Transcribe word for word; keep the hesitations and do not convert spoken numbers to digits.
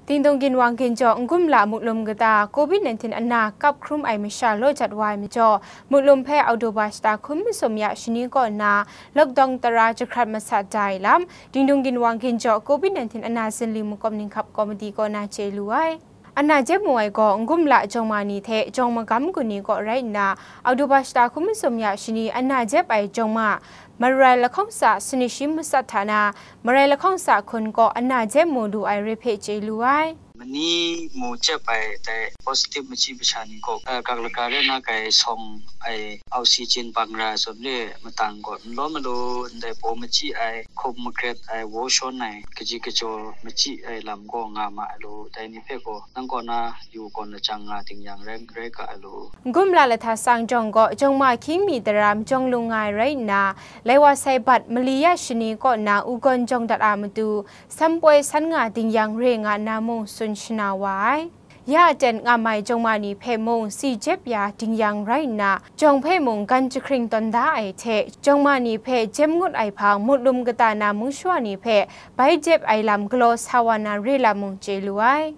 Dingdung ginwang ginjaw N-gumla muklum kata covid nineteen ana kap hkrum ai masha law jat wa ai majaw, muklum hpe Oktoba shata hkun masum ya shani kaw na lockdown tara jahkrat masat da ai lam, Dingdung ginwang ginjaw covid nineteen ana zinli makawp ninghkap komiti kaw na chye lu ai. Ana jep mu ai gaw, N-gumla jawng ma ni hte jawng magam gun ni kaw rai nna, Oktoba shata hkun masum ya shani ana jep ai jawng ma, Marai lahkawng sa sanit shi matsat hta na, Marai lahkawng sa hkun kaw ana jep mu lu ai re hpe chye lu ai. Mani mu jep ai dai positive machyi masha ni kaw, eh, gak laga re na gai sawng ai oxygen bang ra ai zawn re matang gaw, n law malu ndai paw machyi ai, hkum magret ai, wo shawn ai, kaji kajaw machyi ai lam gaw nga ma ai lu, dai ni hpe gaw nang kaw na yu gawn lajang nga ding yang rai, rai ga ai lu. N-gumla lahta sang jawng gaw, jawng ma hkying mi tara majawng lung nga ai rai nna, lai wa sai bat mali ya shani kaw na u gawn jawng dat a matu, sampoi san nga ding yang re nga nna mung tsun shana wa ai. Ya aten nga mai jawng ma ni hpe mung si jep ya ding yang rai nna, jawng hpe mung gan jahkring tawn da ai hte, jawng ma ni hpe jem ngut ai hpang muklum kata na mung shawa ni hpe bai jep ai lam galaw sa wa na re lam mung chye lu ai.